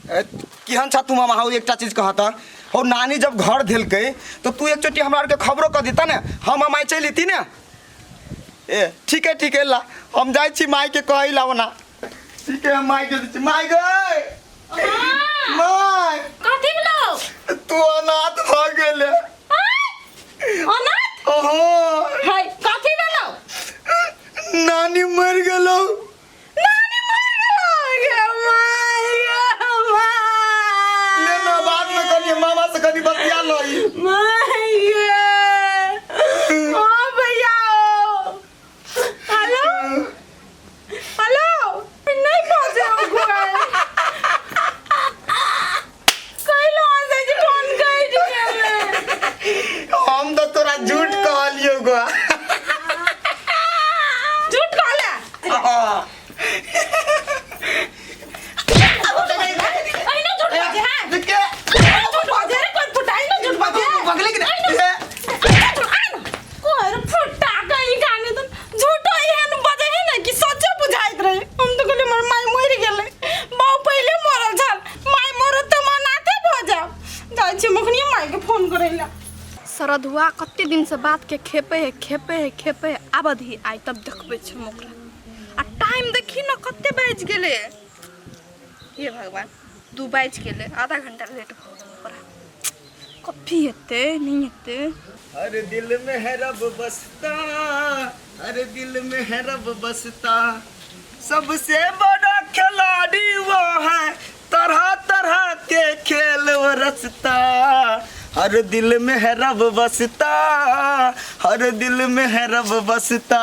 ए, केहन छा तू मामा हौ एकटा चीज कहता हौ नानी जब घर धेलकै तो तू एक चोटी हमरा आरके खबरो कऽ देता ने हम माय चलि अयती ने। ए ठीक है ठीक है, ला हम जाइ छी माय के कहै ला ओना। ठीक है, हम माय के दै छी। माय गए माय। कथी भेलौ? तू अनाथ भऽ गेले। अनाथ? ओहो। हाय, कथी भेलौ? नानी मरि गेलौ। नानी मरि गेलौ? गे माय, गे माय। ले ना, बाद में कनी मामा से कनी बतिया लई। माय गे। ओ भैया ओ। हेलो हेलो, नहीं पहुंचे हम घर। कैलो हंसै छी, फोन कटि गेलै। हम तो तोरा झूठ कहलियौ गो। झूठ कहले? अहिना झूठ बाजे हैं? देखे। अहिना झूठ बाजे रे, कोई फुटाई ना झूठ बाजे। पगले कि नहीं? कोई फुटा कहीं खाने तो झूठो एहन बजे है ना कि सच्चे बुझाइत रहे। हम तो कहलियै हमर माय मरि गेलै, बाऊ पहिले मरल छल, माय मरत तऽ मनाते भऽ जायब। जाइ छी मखनी मायके फोन करै लए। शरदुआ कते दिन से बात के खेपे है, खेपे है, खेपे है, आबऽ दही आइ तब देखबै छी हम ओकरा। आ टाइम देखी न कते बाजि गेलै। हे भगवान, 2 बाजि गेलै, आधा घंटा लेट भऽ गेल ओकरा। कथी हेतै नहि हेतै। हर दिल में है रब बसता, हर दिल में है रब बसता, सबसे बड़ा खिलाड़ी वो है, तरह तरह के खेल वो रचता। हर दिल में है रब बसता, हर दिल में है रब बसता।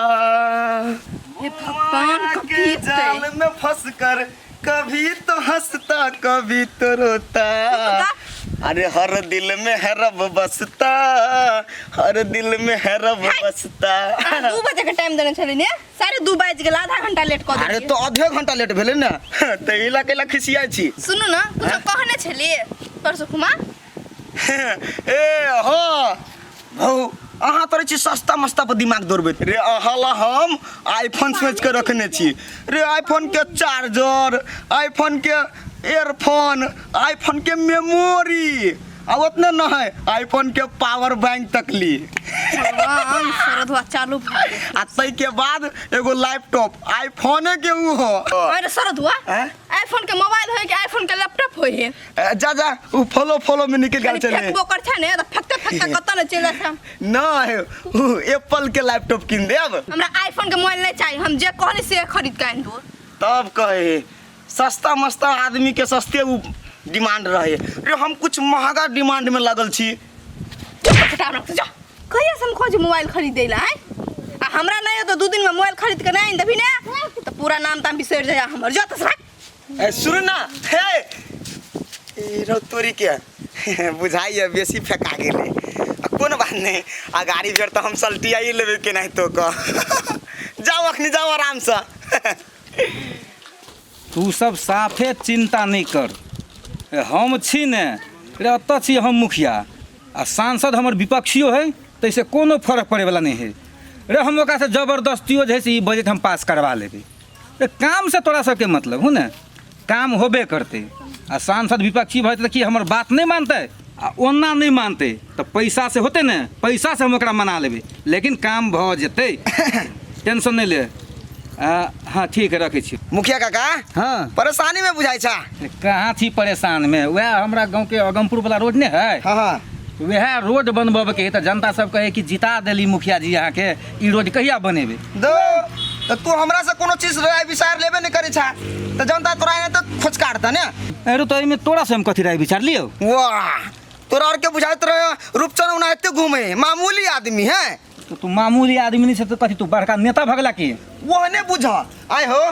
हे भगवान, माया कभी के हेतै? जाल में फंस कर कभी तो हंसता कभी तो रोता। अरे हर दिल में है रब बसता, हर दिल में है रब बसता। 2 बजे के टाइम देने छली ने, 2:30 बाजि गेल, आधा घंटा लेट कऽ अरे देलियै। तो आधे घंटा लेट भेलै ने, तऽ ई ला कैला खिसियाइ छी? सुनू ने, कुछो कहने छलियै परसू खुमा? ए हाँ भौ, अहाँ तो रहै छी सस्ता मस्ता पर दिमाग दौड़बैत रे। अहाँ ला हम आईफोन सोचि कऽ रखने छी रे। आईफोन के चार्जर, आईफोन के एयरफोन, आईफोन के मेमोरी, आ ओतने नहि आईफोन के पावर बैंक तक ली। भगवान, शरदुआ चालू भऽ गेल। आ ताहिके बाद एगो लैपटॉप आईफोने के उ हो। अरे शरदुआ, आँय? आईफोन के मोबाइल होय कि आईफोन के लैपटॉप होय है? ए, जा जा, उ फॉलो फॉलो में निकल गेल कनी छलै। फेकबो कर छै ने तऽ फेकते फेकते कतऽ ने चलि जाइ छै। नहि, उ एप्पल के लैपटॉप कीन देब। हमरा आईफोन के मोबाइल नहि चाही, हम जे कहली से खरीद के आनि दू। तब कहे सस्ता मस्ता आदमी के सस्ते उ डिमांड रहे रे, हम कुछ महंगा डिमांड में लगल छी। चुप फटा रख जा। कहिया से हम खोज मोबाइल खरीदे ला आँय? आ हमरा नहि तो 2 दिन में मोबाइल खरीद के नहीं आनि देबही ने तऽ पूरा नाम ताम बिसरि जाय हमर। जो तऽ राख। ए, सुन ना, हे ई रौ तोरी के बुझाइए बेसी फेका गेलै। आ कोनो बात नहि, आ गाड़ी बेर तऽ हम सल्टियाइए लेबै केनाहितो कऽ। जाउ अखनी जाउ आरामसँ। तू सब साफे चिंता नहीं कर, हम छी ने रे, एतऽ छी हम मुखिया आ सांसद हमर विपक्षियो है, तैसे कोनो फर्क पड़ेवला नहीं है रे। हम ओकरा से जबरदस्तियो जे है से ई बजट हम पास करवा लेबै रे। काम से तोरा सबके मतलब हो ने, काम होबे करतै। आ सांसद विपक्षी भऽ जेतै तऽ की हमर बात नहि मानतै? आ ओना नहि मानतै तऽ पैसा से होतै ने, पैसा से हम ओकरा मना लेबै, लेकिन काम भऽ जेतै, टेंशन नहि ले। हाँ ठीक है, रखै छी। मुखिया काका। हाँ। परेशानी में बुझाइ छा? कहाँ छी परेशान में, वएह हमरा गाँव के अगमपुर वाला रोड ने है। हाँ हाँ। वएह रोड बनबे के है, तऽ जनता सब कहे कि जिता देली मुखिया जी अहाँके, ई रोड कहिया बनेबै? दो तऽ तू हमरा से कोनो चीज राय विचार लेबे नहीं करै छा तऽ जनता तोरा एना तऽ खोज काटता ने। अरे तो एहिमे तोरा से हम कथी राय विचार लियौ? वाह, तोरा और के बुझाइत रहे रूपचन ओना एते घूमे मामूली आदमी है। तो तू मामूली आदमी नहीं से तो कथी तू बड़का नेता भगला की? ओहने बुझ आय हो,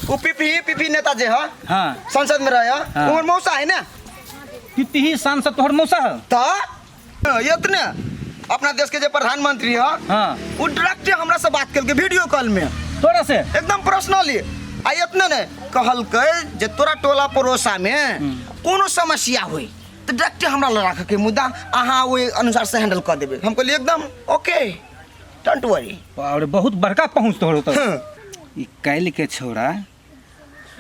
उ पिपी पिपी नेता जे ह। हाँ। संसद में रहे। हाँ। उमर मौसा है ना। पिपी सांसद तोहर मौसा है? त इतने अपना देश के जे प्रधानमंत्री ह। हाँ। उ डायरेक्ट हमरा से बात केलकै वीडियो कॉल में। तोरा से? एकदम पर्सनली। आ इतने ने कहलकै जे तोरा टोला पड़ोसा में कोनो समस्या होई तऽ डायरेक्ट हमरा लग राखके मुद्दा, अहाँ ओहि अनुसार से हैंडल कऽ देबै। हम कहलियै एकदम ओके, don't worry. और बहुत बड़का पहुँच तोहर तऽ। हाँ। ई काल्हि के छौड़ा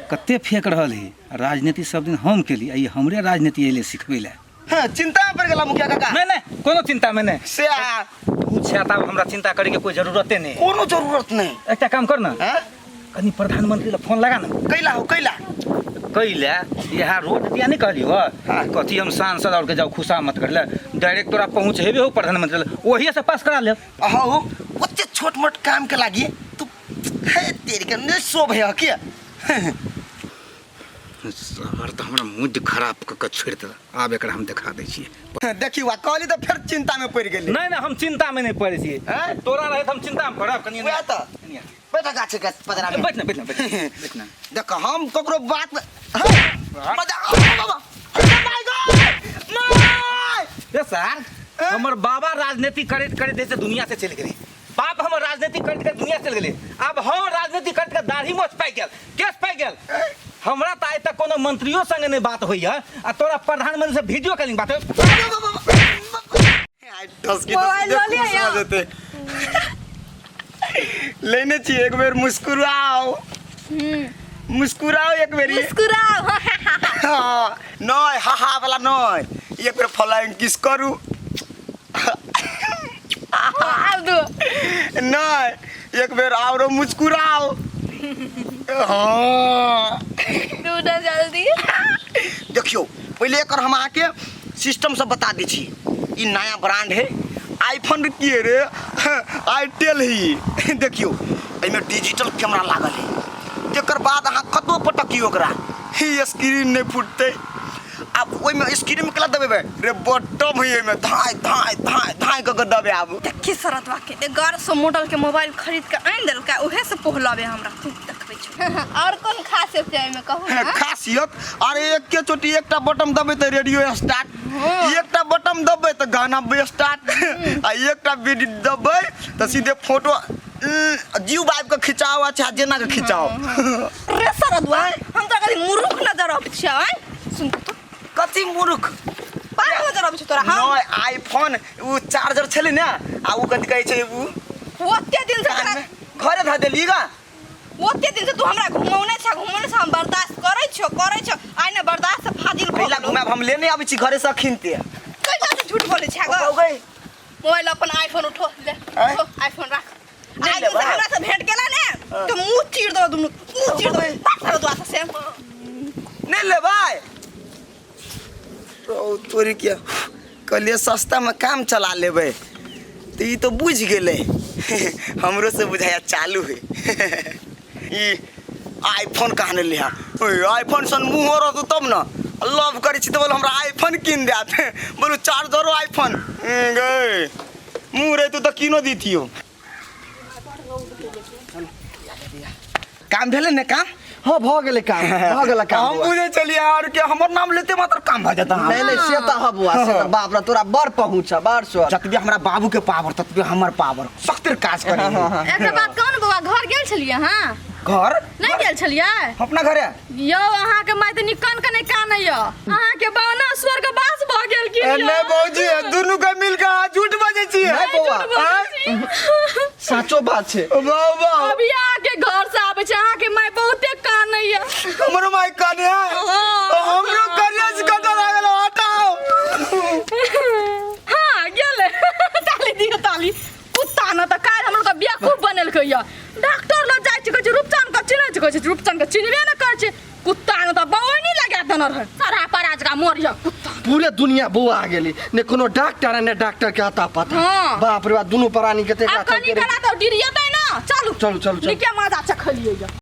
कते फेंक रहल है राजनीति सब दिन हम केली आ ई हमरे राजनीति अयलै सिखबै लए। हाँ, चिंता में पड़ गेला मुखिया काका। नहीं नहीं, कोनो चिंता में नहीं। से आ तू छै तऽ आब हमरा चिंता करे के कोई जरूरते नहीं। कोनो जरूरत नहीं। एकटा काम कर ना, हाँ? कनी प्रधानमंत्री ला फोन लगा ना। कैला हो कैला? कैला यहाँ रोड दिया नहीं कहली हो। हाँ। कथी हम सांसद और के जाओ खुशा मत कर ले, डायरेक्ट तोरा पहुँच हेबे हो प्रधानमंत्री ला, वही से पास करा ले। अहो ओते छोट मोट काम के लागी तू हे तेरी के नहीं शोभ है के। शहर तऽ हमरा मूड खराब कऽ के छोड़ि देलक, आब एकरा हम देखा दै छियै। देखी वा कहली तऽ फेर चिंता में पड़ि गेली। नहि नहि, हम चिंता में नहि पड़ै छियै। हैं? तोरा रहैत हम चिंता में पड़ब? कनि वएह तऽ। कनि बैठ गाछ के पजरा में। बैठ ना, बैठ ना, बैठ ना, बैठ ना। देख हम ककरो बात में हाँ? मजा बाबा my God my. रे सर, हमर बाबा राजनीति करैत करैत ऐसे दुनिया से चलि गेलै। बाप हमर राजनीति करैत करैत दुनिया से चलि गेलै। आब हम राजनीति करैत करैत दाढ़ी मोछ पाकि गेल, केश पाकि गेल। हमरा तऽ आइ तक कोनो मंत्रियो संगे नहि बात होइया आ तोरा प्रधानमंत्री से वीडियो कॉलिंग बात होइया। आइ टसकी मोबाइल लऽ लिअ खुश भऽ यौ। जेतै। लेने छी एक बेर मुस्कुराओ, मुस्कुराओ एक बेर। मुस्कुराओ। हाँ, नहीं हा हा वाला नहीं, एक बेर फ्लाइंग किस करू। आब दो। नहीं, एक बेर आओरो मुस्कुराओ। हाँ दू ना जल्दी। देखियो पहले एकर हम अहाँके सिस्टम सब बता दै छी। ई नया ब्रांड है आईफोन की रे आईटेल ही। देखियो एहिमे डिजिटल कैमरा लागल है, तकर बाद अहाँ कतबो पटकियो ओकरा ही स्क्रीन नहीं फुटतै। आब ओहिमे स्क्रीन में केला दबेबै रे, बटम है एहिमे, धाय धाय धाय धाय कऽ के दबे आब। देखी शरदवा के 1100 मॉडल के मोबाइल खरीद के आनि देलकै, उहे से पोहलाबे हमरा। तू देखबै छौ और कोन खासियत है एहिमे कहू ना? खासियत अरे एक के चोटी एकटा बटम दबे तऽ रेडियो स्टार्ट, एकटा बटम दबे तऽ गाना स्टार्ट, आ एकटा बीट दबे तऽ सीधे फोटो जीव बाब के खिंचाओ, अच्छा जेना के खिंचाओ। रे शरदवा, हम तोरा कभी मूर्ख नजर आबै छियै? आँय सुन तो। कथी मूर्ख? पागल नजर आबै छै तोरा हम? नहि, आईफोन उ चार्जर छलै ने, आ उ कथी कहै छै उ ओते दिन से तोरा घरे धऽ देली गा। ओते दिन से तू हमरा घुमौने छ, घुमौने छ, हम बर्दाश्त करै छियो, करै छियो, आइ ने बर्दाश्त से फाजिल भऽ कैला गेलौ। घुमाएब हम लेने आबै छी घरे से अखिनते। कैला से झूठ बोलै छै गो? हो गई। मोबाइल अपन आईफोन उठो ले, आँय? उठो आईफोन राख। नहि आइ दिन से लेबै। हमरा से भेंट केला ने तो मुंह चीर दो, दुनू मुंह चीर दो। बात करो दुआ से। नहि लेबै रौ तोरी के, कहलियै सस्ता में काम चला लेबै तऽ ई तऽ बुझि गेलै, हमरो से बुझाया चालू है। ई आईफोन कहाँ ने लिहा, ओए आईफोन सन मुँहो रहतौ तब ने। लव करै छी तऽ बोल हमरा आईफोन कीन देत, बोलू चार्जरो आईफोन गै मुँह रहितौ तऽ कीनो दितियौ। काम भेलै ने काम? हाँ भऽ गेलै काम, भऽ गेलै काम। हम बौआ। बुझै छलियै और के हमर नाम लेते मात्र काम भऽ जेता। नहीं नहीं, से तऽ हँ बौआ, से तऽ बाप रे तोरा बड़ पहुँच है, बड़ स्वर। जतबे हमरा बाबू के पावर ततबे हमर पावर, सख्त काज करे। एकटा बात कहू ने बौआ, घर गेल छलियै अहाँ? घर नहि गेल छलियै? अपना घरे यौ अहाँके माय तऽ निकन के नहि कानैया, अहाँके बाना स्वर्ग वास भऽ गेल की? नहीं भौजी, दुनू के मिल के अहाँ झूठ बजै छियै। नहि बौआ, झूठ बजै छी। साचो बात छै। वाह वाह। अभी अहाँके घर से आबै छै, अहाँके माय बहुते कानैया। हमरो माय काने है? हाँ। हमरो करिया से कटऽ लागल, हटाओ। हाँ गेलै, ताली दियौ ताली। कुत्ता न तऽ काल्हि हमर के बेवकूफ बनेलकै या। डॉक्टर लग जाइ छै, कहै छै रूपचंद के चिन्है छै, कहै छै रूपचंद के चिन्हबे ने करै छै। कुत्ता न तऽ बौनी लगा देने रहै, सरा परा जकाँ मरिया कुत्ता। पूरे दुनिया बौआ गेली, ने कोनो डॉक्टर ने डॉक्टर के अता पता। हाँ। बाप रे बाप, दुनू प्राणी के आब कनी कला तऽ डिरियतै ना। चलू चलू, चलू, चलू। नीके मजा चखलियै या।